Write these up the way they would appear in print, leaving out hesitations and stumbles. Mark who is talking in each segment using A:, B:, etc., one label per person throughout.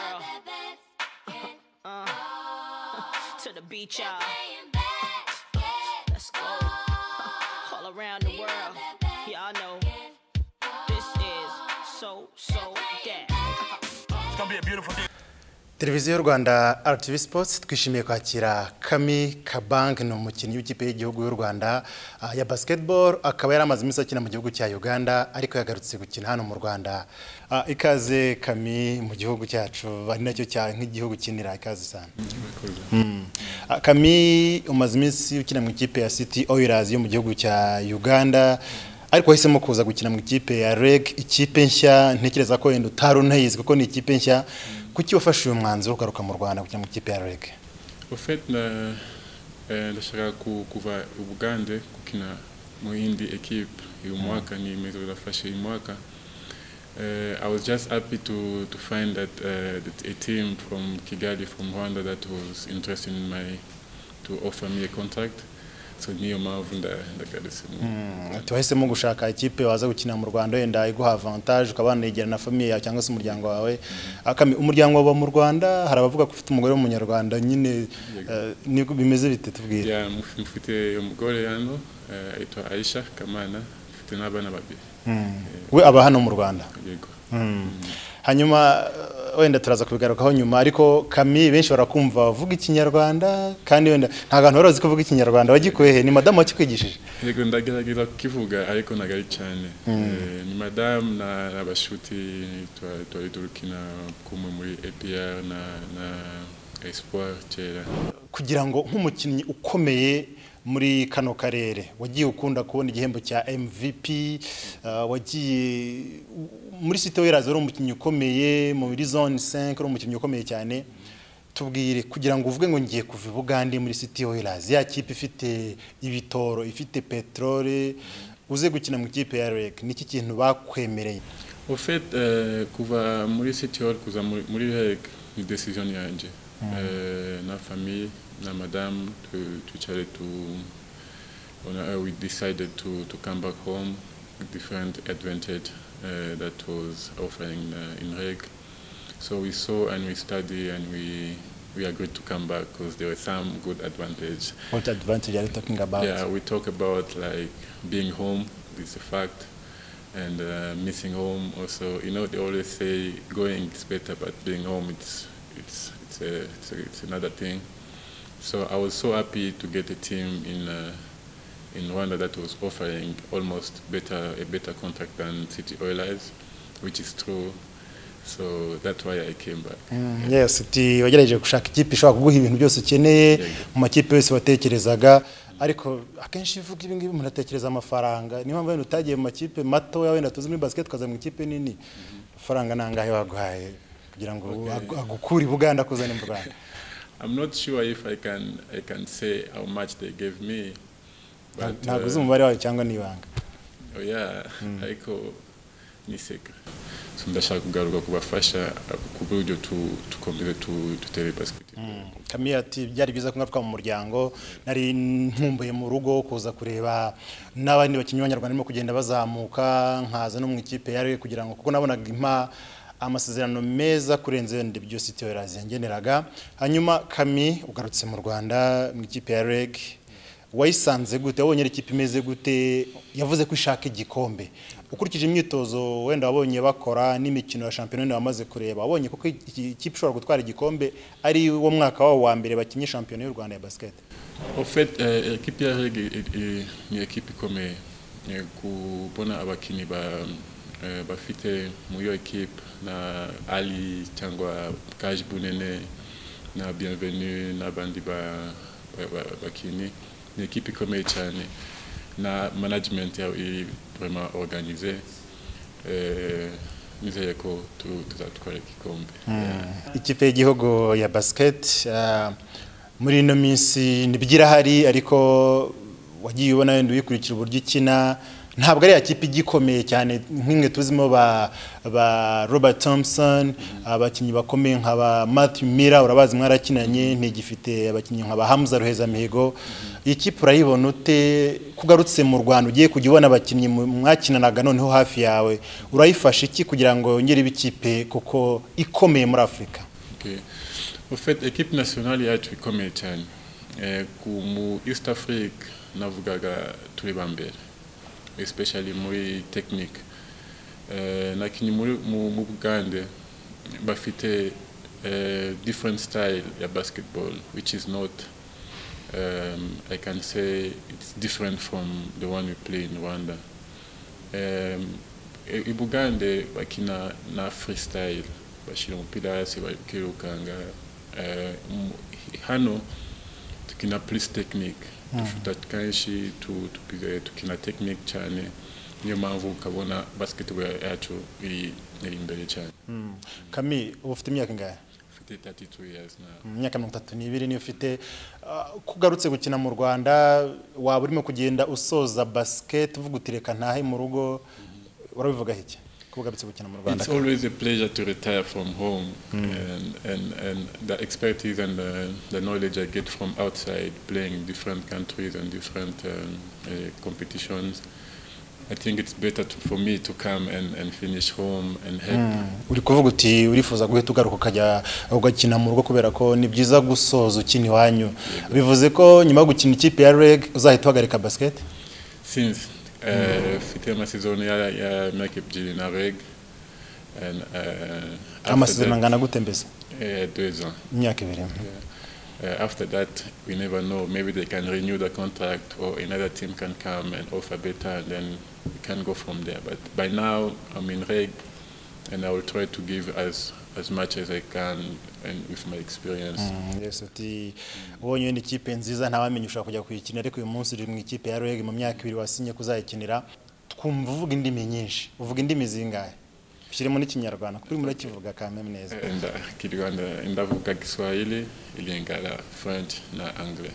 A: world. To the beach, y'all. Let's go. All around the world. Y'all know this is so, so that.
B: It's gonna be a beautiful day.
C: Televiziyo y'u Rwanda, RTV Sports, twishimiye kwakira Kami Kabange. Ni umukinnyi w'ikipe y'igihugu y'u Rwanda ya basketball, akaba yari amaze iminsi akina mu gihugu cya Uganda, ariko yagarutse gukina hano mu Rwanda. Ikaze Kami mu gihugu cyacu, ari nacyo cya nk'igihugu kinira. Ikaze sana. Kami, umaze iminsi ukina mu ikipe ya City Oilers yo mu gihugu cya Uganda, ariko wahisemo kuza gukina mu ikipe ya REG, ikipe nshya. Ntekereza ko wenda utari unayizi kuko ni ikipe nshya. Kuki wafashe uyu mwanzuro wo kugaruka mu Rwanda gukina mu ikipe ya REG?
D: Au fait, ndashaka kuva Ubugande gukina mu yindi equipe uyu mwaka, ni nafashe uyu mwaka. I was just happy to find that a team from Kigali, from Rwanda, that was interested in my to offer me a contract. So niyo mpamvu ndagarutse.
C: Ati wahisemo gushaka ikipe waza gukina mu Rwanda, wenda iguha avantage, ukaba wanegera na famille yawe cyangwa se umuryango wawe. Kami, umuryango wawe mu Rwanda, hari abavuga ko ufite umugore w'Umunyarwanda nyine, niko bimeze bite? Tubwire.
D: Yeah, mfite umugore hano, yitwa Aisha Kamana, mfite n'abana babiri.
C: We aba hano mu Rwanda?
D: Yego.
C: Hanyuma wenda turaza kubigarukaho nyuma, ariko Kami, benshi barakumva bavuga Ikinyarwanda, kandi wenda nta bantu bari bazi kuvuga Ikinyarwanda. Wagikuye he? Ni madamu wakikwigishije?
D: Yego, ndagerageza kukivuga, ariko ntabwo ari cyane. Ni madamu n'abashuti twari turukina kumwe muri APR na Espoir kera.
C: Kugira ngo nk'umukinnyi ukomeye muri kano karere, wagiye ukunda kubona igihembo cya MVP, wagiye muri City Oilers uri umukinnyi ukomeye, muri Zone 5 uri umukinnyi ukomeye cyane, tubwire, kugira ngo uvuge ngo ngiye kuva i Bugande muri City Oilers, ya kipe ifite ibitoro, ifite peteroli, uze gukina mu ikipe ya REG, niki kintu bakwemereye?
D: Au fait, kuva muri City Hall kuza muri REG ni decision yanje. Na famille, na madame, twicare tu on a, we decided to come back home, different advantage that was offering in REG. So we saw and we study and we agreed to come back because there were some good advantage.
C: What advantage are you talking about?
D: Yeah, we talk about like being home is a fact, and missing home also. They always say going is better, but being home it's another thing. So I was so happy to get a team in Rwanda that was offering almost better a better contract than City Oilers, which is true. So that's why I came back.
C: Yes, uti wagerageje gushaka ikipe ishobora kuguha ibintu byose ukeneye mu makipe yose watekerezaga, ariko akenshi iyo uvuga ibi ngibi umuntu atekereza amafaranga. Niyo mpamvu wenda utagiye mu makipe matoya wenda tuzi muri basket, ukaza mu ikipe nini. Amafaranga ni angahe baguhaye kugira ngo agukure i Buganda akuzane mu Rwanda?
D: I'm not sure if I can say how much they gave me. But,
C: Ntabwo uzi umubare wayo cyangwa ni ibanga?
D: Oh yeah, ariko ni secret. So ndashaka kugaruka kubafasha ku buryo tukomeze tutere basket.
C: Kami ati byari byiza ko mu muryango, nari nkumbuye mu rugo, kuza kureba n'abandi bakinnyi b'Abanyarwanda barimo kugenda bazamuka, nkaza no mu ikipe yari kugira ngo kuko nabonaga impa amasezerano meza kurenza wenda ibyo City Oilers yangeneraga. Hanyuma Kami, ugarutse mu Rwanda mu ikipe ya REG, wayisanze gute? Wabonye ari ikipe imeze gute? Yavuze ko ishaka igikombe. Ukurikije imyitozo wenda wabonye bakora n'imikino ya shampiyona wenda wamaze kureba, wabonye kuko iki ikipe ishobora gutwara igikombe, ari wo mwaka wabo wa mbere bakinnye shampiyona y'u Rwanda ya basket?
D: En fait, équipe ya REG ni équipe ikomeye. Kubona abakinnyi bafite muri iyo équipe na Ali cyangwa Kaj Bunene na Bienvenue n'abandi bakinnyi, ni équipe ikomeye cyane, na management yawe iri vraiment organisée. Nizeye ko tuzatwara igikombe. Yeah.
C: Ikipe y'igihugu ya basket muri ino minsi nibyo irahari, ariko wagiye ubona wenda uyikurikira uburyo ikina, ntabwo ari ya kipe igikomeye cyane nk'imwe tuzimo ba Robert Thompson, abakinnyi bakomeye nka ba Matthew Miller, urabazi mwarakinanye. Ntigifite abakinnyi nka ba Hamza Ruhezamihigo. Iyi kipe urayibona ute kugarutse mu Rwanda, ugiye kujya ubona abakinnyi mwakinanaga noneho hafi yawe? Urayifasha iki kugira ngo yongere ibe ikipe kuko ikomeye muri Afurika?
D: Okay. En fait, équipe nationale yacu ikomeye cyane. Mu East Africa navugaga turi ba mbere, especially muri technique. Nakinye mu Bugande, bafite different style ya basketball, which is not, I can say it's different from the one we play in Rwanda. I Bugande bakina na freestyle, bashyira umupira hasi bakirukanga. Hano tukina plus technique, dushuta kenshi, tukina technique cyane, niyo mpamvu ukabona basketball yacu iri imbere cyane.
C: Kami, uba ufite imyaka ingahe?
D: Mfite 32 years now.
C: Imyaka 32 niyo ufite. Kugarutse gukina mu Rwanda, waba urimo kugenda usoza basket uvuga uti reka ntahe mu rugo, warabivuga iki kugarutse gukina mu Rwanda?
D: It's always a pleasure to retire from home, and the expertise and the knowledge I get from outside, playing in different countries and different competitions. I think it's better for me to come and finish home and help.
C: Uri kuvuga uti urifuza guhita ugaruka ukajya ugakina mu rugo kubera ko ni byiza gusoza ukina iwanyu. Bivuze ko nyuma yo gukina ikipe ya REG uzahita uhagarika basket?
D: Since mfite amasezerano ya myaka 2 na REG.
C: Amasezerano angana gute mbese?
D: 2 ans.
C: Imyaka 2.
D: After that, we never know. Maybe they can renew the contract, or another team can come and offer better, and then we can go from there. But by now, I'm in REG, and I will try to give as much as I can, and with my experience.
C: Yes, uti ubonye indi kipe nziza ntawamenye ushobora kujya kuyikinira, ariko uyu munsi uri mu ikipe ya REG mu myaka 2 wasinye kuzayikinira. Twumva uvuga indimi nyinshi, uvuga indimi zingahe? Ushyiremo n'ikinyarwanda kuko urimo urakivuga kameme neza.
D: Kinyarwanda ndavuga Kiswahili, Ilingala, French na Anglais.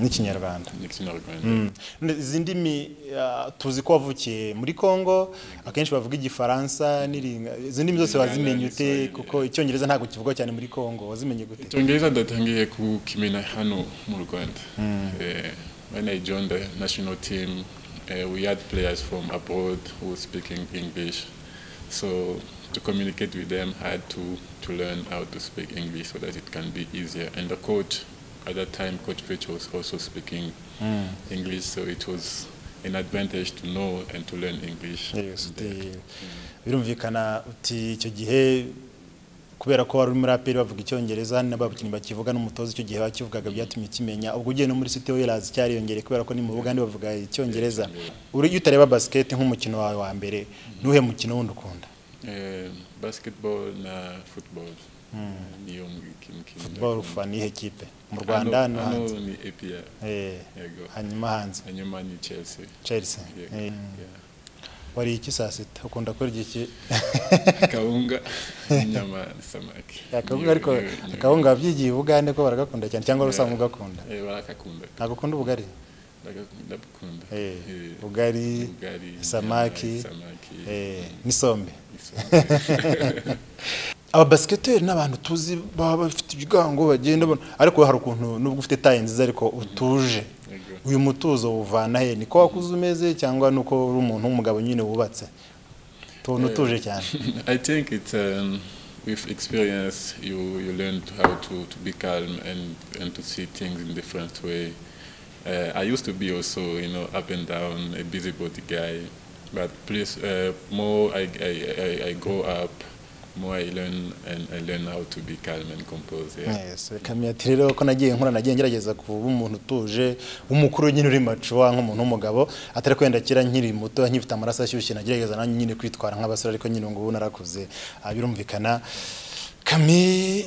C: N'ikinyarwanda.
D: N'ikinyarwanda.
C: Izi ndimi tuzi ko wavukiye muri Congo, akenshi bavuga igifaransa n'iringa. Izi ndimi zose wazimenye ute? Kuko icyongereza ntabwo kivugwa cyane muri Congo, wazimenye gute?
D: Icyongereza ndatangiye kukimenya hano mu Rwanda. When I joined the national team, we had players from abroad who were speaking English. So to communicate with them, I had to learn how to speak English so that it can be easier. And the coach, at that time, Coach Fitch was also speaking English, so it was an advantage to know and to learn English.
C: Yes, birumvikana uti icyo gihe kubera ko wari muri APR bavuga icyongereza n'abakinnyi bakivuga n'umutoza icyo gihe bakivugaga byatumye kimenya. Ubwo ugiye no muri City Oilers cyariyongere kubera ko ni mu Bugande bavuga icyongereza. Uri utareba basket nk'umukino wawe wa mbere, nuhe mukino wundi ukunda?
D: Basketball na football. Niyo mukino.
C: Football ufana iyihe kipe? Mu Rwanda no hanze?
D: Ni APR.
C: Hanyuma hanze?
D: Hanyuma ni Chelsea.
C: Chelsea. Wari iki saa sita? Ukunda kurya iki?
D: Kawunga, inyama, samaki.
C: Akawunga, ariko akawunga wabyigiye i Bugande ko baragakunda cyane cyangwa usanzwe ugakunda?
D: Barakakunda.
C: Ntabwo ukunda ubugari?
D: Ndabukunda.
C: Ubugari, samaki, n'isombe. Aba basketteur n'abantu tuzi baba bafite ibigango bagenda, ariko hari ukuntu nubwo ufite taille nziza ariko utuje. Uyu mutuzo uvana he? Niko wakuze umeze cyangwa nuko uri umuntu w'umugabo nyine wubatse? Tubona utuje cyane.
D: I think it's with experience you learn how to be calm and to see things in different way. I used to be also, you know, up and down, a busybody guy, but please, more I grow up, more I learn, and I learn how to be calm and composed. Yeah.
C: Yes, Kami ati rero ko nagiye nkora nagiye ngerageza kuba umuntu utuje, umukuru nyine uri macuwa nk'umuntu w'umugabo, atari kwenda kera nkiri muto nkifite amaraso ashyushye nagerageza nanjye nyine kwitwara nk'abasore, ariko nyine ngo ubu narakuze. Birumvikana Kami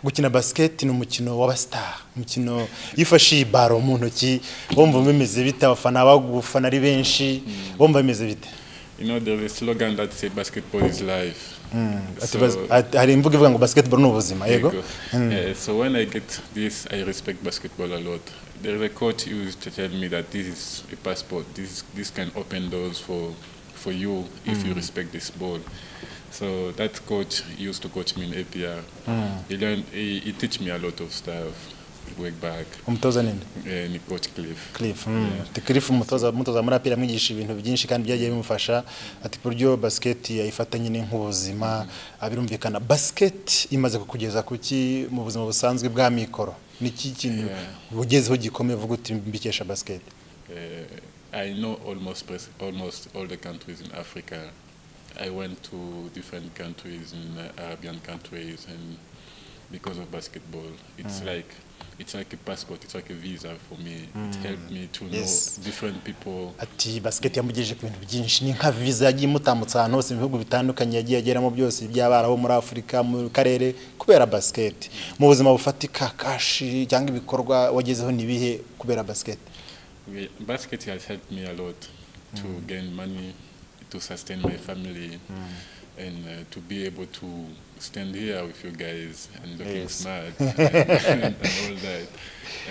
C: gukina basket ni umukino w'abastar, umukino yifashe ibaro mu ntoki wumva bimeze bite, abafana bagufana ari benshi, wumva bimeze bite?
D: You know, there is a slogan that says basketball is life.
C: Hari imvugo ivuga ngo basketball ni ubuzima, yego.
D: So when I get this, I respect basketball a lot. There is a coach who used to tell me that this is a passport. This can open doors for you if you respect this ball. So that coach used to coach me in APR. He teach me a lot of stuff. work back.
C: Umutoza ninde?
D: Ni Coach Cliff.
C: Cliff. Ati Cliff umutoza muri APR amwigisha ibintu byinshi kandi byagiye bimufasha, ati ku buryo basket yayifata nyine nk'ubuzima. Birumvikana basket imaze kukugeza kuki mu buzima busanzwe bwa mikoro? Ni iki kintu ugezeho gikomeye uvuga uti mbikesha basket?
D: I know almost all the countries in Africa. I went to different countries in Arabian countries, and because of basketball, it's like a passport, it's like a visa for me. It helped me to know different people.
C: Ati basket yamugejeje ku bintu byinshi, ni nka visa yagiye imutambutsa ahantu hose mu bihugu bitandukanye yagiye ageramo byose by'abarabu muri Afurika mu karere kubera basket. Mu buzima bufatika kashi cyangwa ibikorwa wagezeho ni bihe kubera basket?
D: Basket has helped me a lot to gain money, to sustain my family, and to be able to stand here with you guys and looking smart and all that.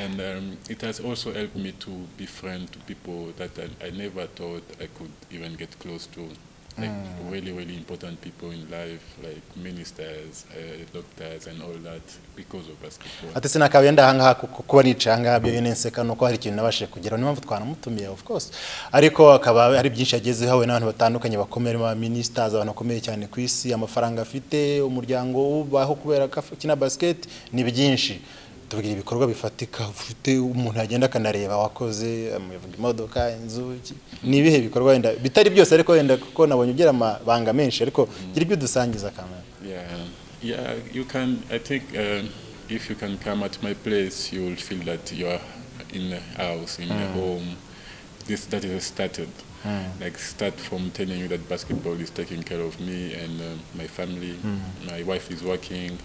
D: And it has also helped me to be friend to people that I never thought I could even get close to. Like really, really important people in life, like ministers, doctors, and all that, because of basketball.
C: Ati sinakabaye ndahangaha kuba nicaye ahangaha byo nseka nuko hari ikintu nabashije kugeraho, niyo mpamvu twanamutumiye of course. Ariko akaba hari byinshi yagezeho we n'abantu batandukanye bakomeye, ba ministers, abantu bakomeye cyane ku isi, amafaranga afite, umuryango ubaho kubera ko akina basket, ni byinshi. Tuvugira ibikorwa bifatika ufite umuntu yagenda akanareba wakoze, amuvuga imodoka, inzu, ni ibihe bikorwa wenda bitari byose, ariko wenda kuko nabonye ugira amabanga menshi, ariko gira ibyo dusangiza kamera.
D: Yeah, you can. I think if you can come at my place, you will feel that you are in a house, in a home. That is started. Like start from telling you that basketball is taking care of me and my family. My wife is working.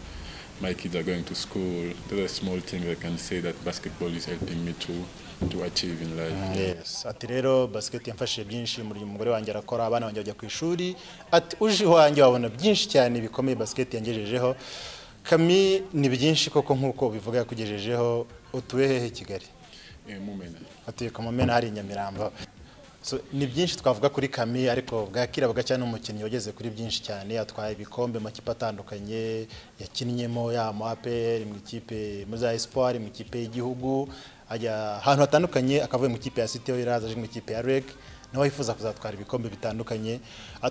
D: My kids are going to school. Those are small things I can say that basketball is helping me to achieve in life.
C: Yes. Ati rero basket yamfashije byinshi, muri umugore wanjye arakora, abana banjye bajya ku ishuri. Ati uje iwanjye wabona byinshi cyane bikomeye basket yangejejeho. Kami ni byinshi koko nkuko bivuga yakugejejeho. Utuye hehe Kigali?
D: Mumena.
C: Atuye ku Mumena hari Nyamirambo. So, ni byinshi twavuga kuri Kami, ariko bwakira bugacya n'umukinnyi wageze kuri byinshi cyane, atwaye ibikombe mu makipe atandukanye yakinnyemo, ya mu APR, mu ikipe muri Espoir, mu ikipe y'igihugu, ajya ahantu hatandukanye, akavuye mu ikipe ya City Oilers aje mu ikipe ya REG, nawe yifuza kuzatwara ibikombe bitandukanye.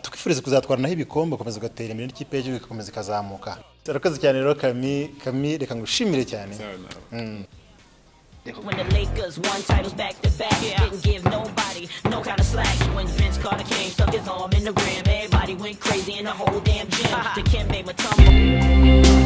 C: Tukifuriza kuzatwara naho ibikombe, ukomeza ugatera imbere n'ikipe y'igihugu igakomeza ikazamuka. Urakoze cyane rero Kami, reka ngushimire cyane.
A: When the Lakers won titles back to back, didn't give nobody no kind of slack. When Vince Carter came, stuck his arm in the rim, everybody went crazy in the whole damn gym. Dikembe Mutombo.